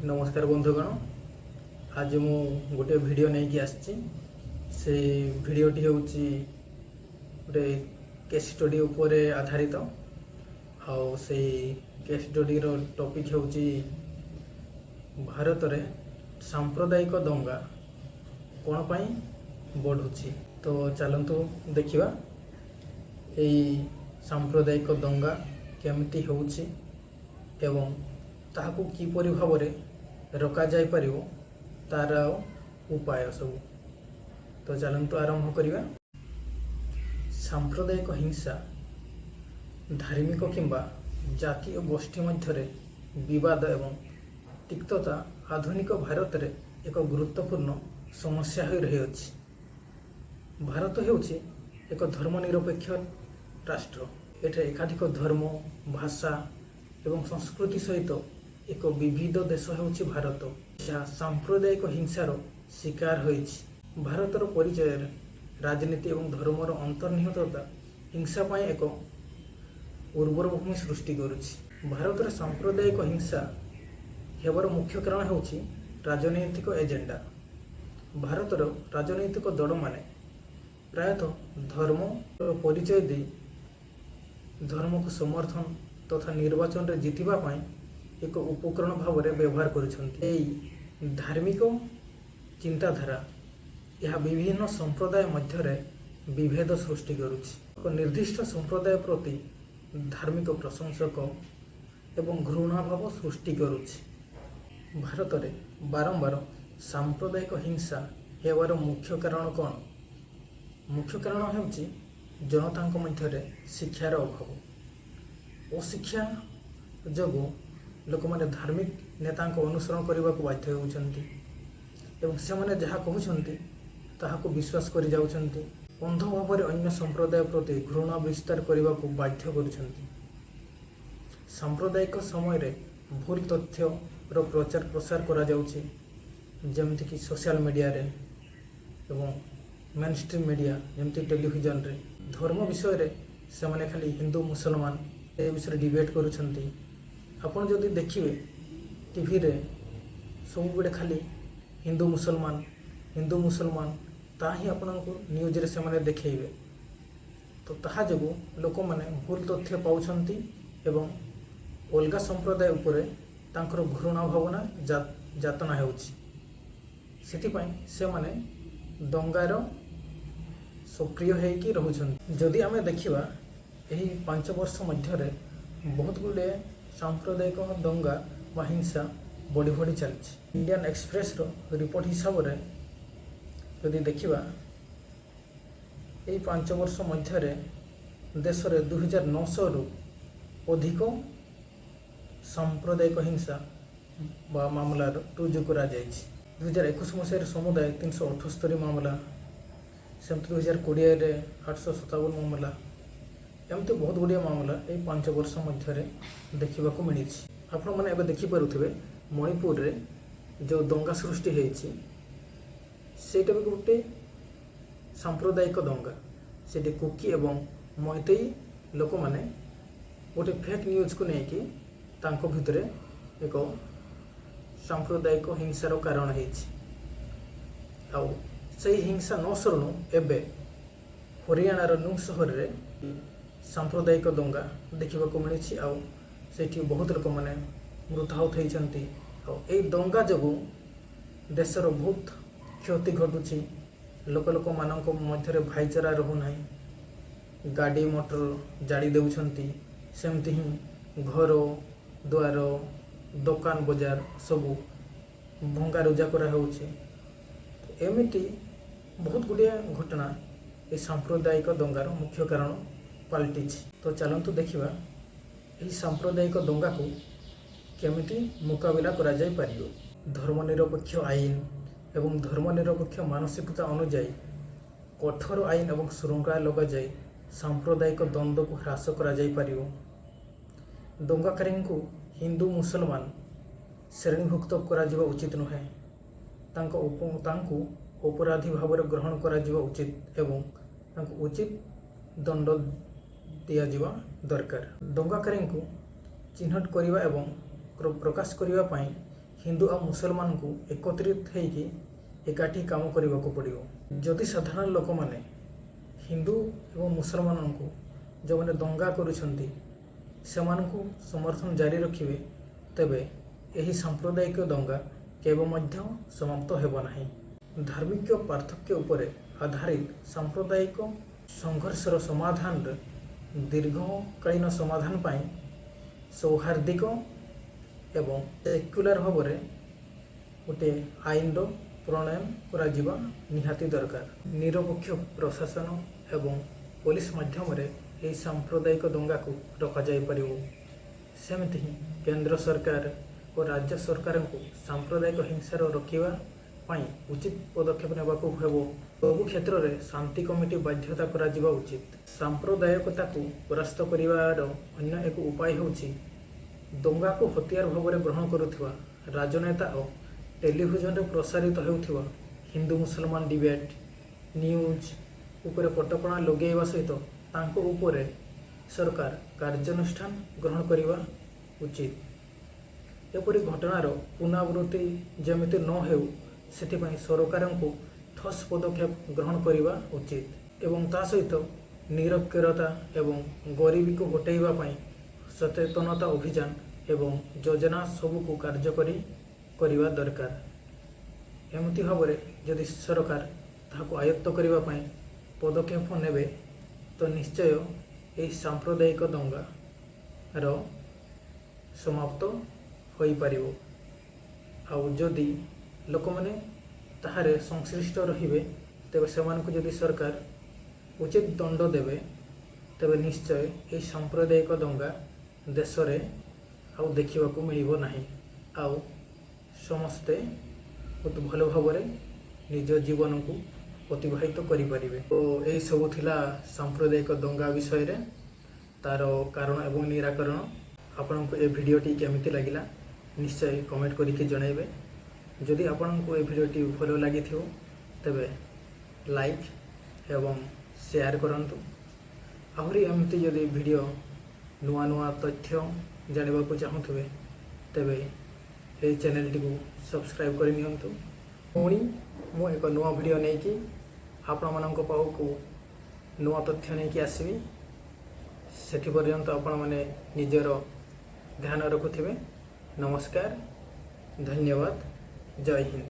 ନମସ୍କାର ବନ୍ଧୁଗଣ, ଆଜି ମୁଁ ଗୋଟିଏ ଭିଡ଼ିଓ ନେଇକି ଆସିଛି। ସେଇ ଭିଡ଼ିଓଟି ହେଉଛି ଗୋଟେ କେସ୍ ଷ୍ଟଡି ଉପରେ ଆଧାରିତ। ଆଉ ସେଇ କେସ୍ ଷ୍ଟଡିର ଟପିକ୍ ହେଉଛି ଭାରତରେ ସାମ୍ପ୍ରଦାୟିକ ଦଙ୍ଗା କ'ଣ ପାଇଁ ବଢ଼ୁଛି। ତ ଚାଲନ୍ତୁ ଦେଖିବା, ଏଇ ସାମ୍ପ୍ରଦାୟିକ ଦଙ୍ଗା କେମିତି ହେଉଛି ଏବଂ ତାହାକୁ କିପରି ଭାବରେ ରୋକାଯାଇପାରିବ, ତାର ଉପାୟ ସବୁ। ତ ଚାଲନ୍ତୁ ଆରମ୍ଭ କରିବା। ସାମ୍ପ୍ରଦାୟିକ ହିଂସା ଧାର୍ମିକ କିମ୍ବା ଜାତୀୟ ଗୋଷ୍ଠୀ ମଧ୍ୟରେ ବିବାଦ ଏବଂ ତିକ୍ତତା ଆଧୁନିକ ଭାରତରେ ଏକ ଗୁରୁତ୍ୱପୂର୍ଣ୍ଣ ସମସ୍ୟା ହୋଇ ରହିଅଛି। ଭାରତ ହେଉଛି ଏକ ଧର୍ମନିରପେକ୍ଷ ରାଷ୍ଟ୍ର। ଏଠାରେ ଏକାଧିକ ଧର୍ମ, ଭାଷା ଏବଂ ସଂସ୍କୃତି ସହିତ ଏକ ବିବିଧ ଦେଶ ହେଉଛି ଭାରତ, ଯାହା ସାମ୍ପ୍ରଦାୟିକ ହିଂସାର ଶିକାର ହୋଇଛି। ଭାରତର ପରିଚୟରେ ରାଜନୀତି ଏବଂ ଧର୍ମର ଅନ୍ତର୍ନିହିତତା ହିଂସା ପାଇଁ ଏକ ଉର୍ବର ଭୂମି ସୃଷ୍ଟି କରୁଛି। ଭାରତରେ ସାମ୍ପ୍ରଦାୟିକ ହିଂସା ହେବାର ମୁଖ୍ୟ କାରଣ ହେଉଛି ରାଜନୈତିକ ଏଜେଣ୍ଡା। ଭାରତର ରାଜନୈତିକ ଦଳମାନେ ପ୍ରାୟତଃ ଧର୍ମର ପରିଚୟ ଦେଇ ଧର୍ମକୁ ସମର୍ଥନ ତଥା ନିର୍ବାଚନରେ ଜିତିବା ପାଇଁ ଏକ ଉପକରଣ ଭାବରେ ବ୍ୟବହାର କରୁଛନ୍ତି। ଏହି ଧାର୍ମିକ ଚିନ୍ତାଧାରା, ଏହା ବିଭିନ୍ନ ସମ୍ପ୍ରଦାୟ ମଧ୍ୟରେ ବିଭେଦ ସୃଷ୍ଟି କରୁଛି। ଏକ ନିର୍ଦ୍ଦିଷ୍ଟ ସମ୍ପ୍ରଦାୟ ପ୍ରତି ଧାର୍ମିକ ପ୍ରଶଂସକ ଏବଂ ଘୃଣାଭାବ ସୃଷ୍ଟି କରୁଛି। ଭାରତରେ ବାରମ୍ବାର ସାମ୍ପ୍ରଦାୟିକ ହିଂସା ହେବାର ମୁଖ୍ୟ କାରଣ କ'ଣ? ମୁଖ୍ୟ କାରଣ ହେଉଛି ଜନତାଙ୍କ ମଧ୍ୟରେ ଶିକ୍ଷାର ଅଭାବ। ଅଶିକ୍ଷା ଯୋଗୁଁ ଲୋକମାନେ ଧାର୍ମିକ ନେତାଙ୍କ ଅନୁସରଣ କରିବାକୁ ବାଧ୍ୟ ହେଉଛନ୍ତି ଏବଂ ସେମାନେ ଯାହା କହୁଛନ୍ତି, ତାହାକୁ ବିଶ୍ୱାସ କରିଯାଉଛନ୍ତି। ଅନ୍ଧ ଭାବରେ ଅନ୍ୟ ସମ୍ପ୍ରଦାୟ ପ୍ରତି ଘୃଣା ବିସ୍ତାର କରିବାକୁ ବାଧ୍ୟ କରୁଛନ୍ତି। ସାମ୍ପ୍ରଦାୟିକ ସମୟରେ ଭୁଲ ତଥ୍ୟର ପ୍ରଚାର ପ୍ରସାର କରାଯାଉଛି, ଯେମିତିକି ସୋସିଆଲ ମିଡ଼ିଆରେ ଏବଂ ମେନ୍ ଷ୍ଟ୍ରିମ୍ ମିଡ଼ିଆ, ଯେମିତି ଟେଲିଭିଜନରେ। ଧର୍ମ ବିଷୟରେ ସେମାନେ ଖାଲି ହିନ୍ଦୁ, ମୁସଲମାନ ଏ ବିଷୟରେ ଡିବେଟ୍ କରୁଛନ୍ତି। ଆପଣ ଯଦି ଦେଖିବେ, ଟିଭିରେ ସବୁବେଳେ ଖାଲି ହିନ୍ଦୁ ମୁସଲମାନ, ହିନ୍ଦୁ ମୁସଲମାନ, ତାହା ହିଁ ଆପଣଙ୍କୁ ନ୍ୟୁଜ୍ରେ ସେମାନେ ଦେଖେଇବେ। ତ ତାହା ଯୋଗୁଁ ଲୋକମାନେ ଭୁଲ ତଥ୍ୟ ପାଉଛନ୍ତି ଏବଂ ଅଲଗା ସମ୍ପ୍ରଦାୟ ଉପରେ ତାଙ୍କର ଘୃଣା ଭାବନା ଯାତନା ହେଉଛି। ସେଥିପାଇଁ ସେମାନେ ଦଙ୍ଗାର ସକ୍ରିୟ ହେଇକି ରହୁଛନ୍ତି। ଯଦି ଆମେ ଦେଖିବା, ଏହି 5 ବର୍ଷ ମଧ୍ୟରେ ବହୁତ ଗୁଡ଼ିଏ ସାମ୍ପ୍ରଦାୟିକ ଦଙ୍ଗା ବା ହିଂସା ବଢ଼ି ବଢ଼ି ଚାଲିଛି। ଇଣ୍ଡିଆନ୍ ଏକ୍ସପ୍ରେସର ରିପୋର୍ଟ ହିସାବରେ ଯଦି ଦେଖିବା, ଏଇ 5 ବର୍ଷ ମଧ୍ୟରେ ଦେଶରେ 2900ରୁ ଅଧିକ ସାମ୍ପ୍ରଦାୟିକ ହିଂସା ବା ମାମଲାର ରୁଜୁ କରାଯାଇଛି। 2021 ମସିହାରେ ସମୁଦାୟ 378 ମାମଲା, ସେମିତି 2020ରେ 857 ମାମଲା, ଏମିତି ବହୁତ ଗୁଡ଼ିଏ ମାମଲା ଏଇ 5 ବର୍ଷ ମଧ୍ୟରେ ଦେଖିବାକୁ ମିଳିଛି। ଆପଣମାନେ ଏବେ ଦେଖିପାରୁଥିବେ, ମଣିପୁରରେ ଯେଉଁ ଦଙ୍ଗା ସୃଷ୍ଟି ହେଇଛି, ସେଇଟା ବି ଗୋଟେ ସାମ୍ପ୍ରଦାୟିକ ଦଙ୍ଗା। ସେଠି କୁକି ଏବଂ ମୈତେଇ ଲୋକମାନେ ଗୋଟେ ଫେକ୍ ନ୍ୟୁଜ୍କୁ ନେଇକି ତାଙ୍କ ଭିତରେ ଏକ ସାମ୍ପ୍ରଦାୟିକ ହିଂସାର କାରଣ ହେଇଛି। ଆଉ ସେଇ ହିଂସା ନ ସରୁଣୁ ଏବେ ହରିୟାଣାର ନୁହ ସହରରେ ସାମ୍ପ୍ରଦାୟିକ ଦଙ୍ଗା ଦେଖିବାକୁ ମିଳିଛି ଆଉ ସେଇଠି ବହୁତ ଲୋକମାନେ ମୃତାହତ ହେଇଛନ୍ତି। ଆଉ ଏଇ ଦଙ୍ଗା ଯୋଗୁଁ ଦେଶର ବହୁତ କ୍ଷତି ଘଟୁଛି। ଲୋକମାନଙ୍କ ମଧ୍ୟରେ ଭାଇଚାରା ରହୁନାହିଁ। ଗାଡ଼ି ମଟର ଜାଳି ଦେଉଛନ୍ତି, ସେମିତି ହିଁ ଘର ଦ୍ୱାର, ଦୋକାନ ବଜାର ସବୁ ଭଙ୍ଗାରୁଜା କରାହେଉଛି। ଏମିତି ବହୁତ ଗୁଡ଼ିଏ ଘଟଣା ଏ ସାମ୍ପ୍ରଦାୟିକ ଦଙ୍ଗାର ମୁଖ୍ୟ କାରଣ ପାଲଟିଛି। ତ ଚାଲନ୍ତୁ ଦେଖିବା, ଏହି ସାମ୍ପ୍ରଦାୟିକ ଦଙ୍ଗାକୁ କେମିତି ମୁକାବିଲା କରାଯାଇପାରିବ। ଧର୍ମନିରପେକ୍ଷ ଆଇନ ଏବଂ ଧର୍ମନିରପେକ୍ଷ ମାନସିକତା ଅନୁଯାୟୀ କଠୋର ଆଇନ ଏବଂ ଶୃଙ୍ଖଳା ଲଗାଯାଇ ସାମ୍ପ୍ରଦାୟିକ ଦ୍ୱନ୍ଦ୍ୱକୁ ହ୍ରାସ କରାଯାଇପାରିବ। ଦଙ୍ଗାକାରୀଙ୍କୁ ହିନ୍ଦୁ, ମୁସଲମାନ ଶ୍ରେଣୀଭୁକ୍ତ କରାଯିବା ଉଚିତ ନୁହେଁ। ତାଙ୍କୁ ଅପରାଧୀ ଭାବରେ ଗ୍ରହଣ କରାଯିବା ଉଚିତ ଏବଂ ତାଙ୍କୁ ଉଚିତ ଦଣ୍ଡ ଦିଆଯିବା ଦରକାର। ଦଙ୍ଗାକାରୀଙ୍କୁ ଚିହ୍ନଟ କରିବା ଏବଂ ପ୍ରକାଶ କରିବା ପାଇଁ ହିନ୍ଦୁ ଆଉ ମୁସଲମାନଙ୍କୁ ଏକତ୍ରିତ ହେଇକି ଏକାଠି କାମ କରିବାକୁ ପଡ଼ିବ। ଯଦି ସାଧାରଣ ଲୋକମାନେ ହିନ୍ଦୁ ଏବଂ ମୁସଲମାନଙ୍କୁ ଯେଉଁମାନେ ଦଙ୍ଗା କରୁଛନ୍ତି, ସେମାନଙ୍କୁ ସମର୍ଥନ ଜାରି ରଖିବେ, ତେବେ ଏହି ସାମ୍ପ୍ରଦାୟିକ ଦଙ୍ଗା କେବେ ମଧ୍ୟ ସମାପ୍ତ ହେବ ନାହିଁ। ଧାର୍ମିକ ପାର୍ଥକ୍ୟ ଉପରେ ଆଧାରିତ ସାମ୍ପ୍ରଦାୟିକ ସଂଘର୍ଷର ସମାଧାନରେ ଦୀର୍ଘକାଳୀନ ସମାଧାନ ପାଇଁ ସୌହାର୍ଦ୍ଦିକ ଏବଂ ସେକ୍ୟୁଲାର ଭାବରେ ଗୋଟିଏ ଆଇନର ପ୍ରଣୟନ କରାଯିବା ନିହାତି ଦରକାର। ନିରପେକ୍ଷ ପ୍ରଶାସନ ଏବଂ ପୋଲିସ ମାଧ୍ୟମରେ ଏହି ସାମ୍ପ୍ରଦାୟିକ ଦଙ୍ଗାକୁ ରୋକାଯାଇପାରିବ। ସେମିତି ହିଁ କେନ୍ଦ୍ର ସରକାର ଓ ରାଜ୍ୟ ସରକାରଙ୍କୁ ସାମ୍ପ୍ରଦାୟିକ ହିଂସାର ରୋକିବା ପାଇଁ ଉଚିତ ପଦକ୍ଷେପ ନେବାକୁ ହେବ। ସବୁ କ୍ଷେତ୍ରରେ ଶାନ୍ତି କମିଟି ବାଧ୍ୟତା କରାଯିବା ଉଚିତ। ସାମ୍ପ୍ରଦାୟିକତାକୁ ପରାସ୍ତ କରିବାର ଅନ୍ୟ ଏକ ଉପାୟ ହେଉଛି ଦଙ୍ଗାକୁ ହତିଆର ଭାବରେ ଗ୍ରହଣ କରୁଥିବା ରାଜନେତା ଓ ଟେଲିଭିଜନରେ ପ୍ରସାରିତ ହେଉଥିବା ହିନ୍ଦୁ ମୁସଲମାନ ଡିବେଟ୍ ନ୍ୟୁଜ୍ ଉପରେ କଟକଣା ଲଗାଇବା ସହିତ ତାଙ୍କ ଉପରେ ସରକାର କାର୍ଯ୍ୟାନୁଷ୍ଠାନ ଗ୍ରହଣ କରିବା ଉଚିତ। ଏପରି ଘଟଣାର ପୁନରାବୃତ୍ତି ଯେମିତି ନ ହେଉ, ସେଥିପାଇଁ ସରକାରଙ୍କୁ ଠୋସ୍ ପଦକ୍ଷେପ ଗ୍ରହଣ କରିବା ଉଚିତ ଏବଂ ତା ସହିତ ନିରକ୍ଷରତା ଏବଂ ଗରିବୀକୁ ହଟାଇବା ପାଇଁ ସଚେତନତା ଅଭିଯାନ ଏବଂ ଯୋଜନା ସବୁକୁ କାର୍ଯ୍ୟକାରୀ କରିବା ଦରକାର। ଏମିତି ଭାବରେ ଯଦି ସରକାର ତାହାକୁ ଆୟତ୍ତ କରିବା ପାଇଁ ପଦକ୍ଷେପ ନେବେ, ତ ନିଶ୍ଚୟ ଏହି ସାମ୍ପ୍ରଦାୟିକ ଦଙ୍ଗାର ସମାପ୍ତ ହୋଇପାରିବ। ଆଉ ଯଦି ଲୋକମାନେ ତାହାରେ ସଂଶ୍ଳିଷ୍ଟ ରହିବେ, ତେବେ ସେମାନଙ୍କୁ ଯଦି ସରକାର ଉଚିତ ଦଣ୍ଡ ଦେବେ, ତେବେ ନିଶ୍ଚୟ ଏହି ସାମ୍ପ୍ରଦାୟିକ ଦଙ୍ଗା ଦେଶରେ ଆଉ ଦେଖିବାକୁ ମିଳିବ ନାହିଁ ଆଉ ସମସ୍ତେ ବହୁତ ଭଲ ଭାବରେ ନିଜ ଜୀବନକୁ ଅତିବାହିତ କରିପାରିବେ। ତ ଏହିସବୁ ଥିଲା ସାମ୍ପ୍ରଦାୟିକ ଦଙ୍ଗା ବିଷୟରେ, ତାର କାରଣ ଏବଂ ନିରାକରଣ। ଆପଣଙ୍କୁ ଏ ଭିଡ଼ିଓଟି କେମିତି ଲାଗିଲା, ନିଶ୍ଚୟ କମେଣ୍ଟ କରିକି ଜଣାଇବେ। ଯଦି ଆପଣଙ୍କୁ ଏ ଭିଡ଼ିଓଟି ଭଲ ଲାଗିଥିବ, ତେବେ ଲାଇକ୍ ଏବଂ ସେୟାର କରନ୍ତୁ। ଆହୁରି ଏମିତି ଯଦି ଭିଡ଼ିଓ, ନୂଆ ନୂଆ ତଥ୍ୟ ଜାଣିବାକୁ ଚାହୁଁଥିବେ, ତେବେ ଏହି ଚ୍ୟାନେଲଟିକୁ ସବସ୍କ୍ରାଇବ୍ କରିନିଅନ୍ତୁ। ପୁଣି ମୁଁ ଏକ ନୂଆ ଭିଡ଼ିଓ ନେଇକି ଆପଣମାନଙ୍କ ପାଖକୁ ନୂଆ ତଥ୍ୟ ନେଇକି ଆସିବି। ସେଥି ପର୍ଯ୍ୟନ୍ତ ଆପଣମାନେ ନିଜର ଧ୍ୟାନ ରଖୁଥିବେ। ନମସ୍କାର, ଧନ୍ୟବାଦ, ଜୟ ହିନ୍ଦ।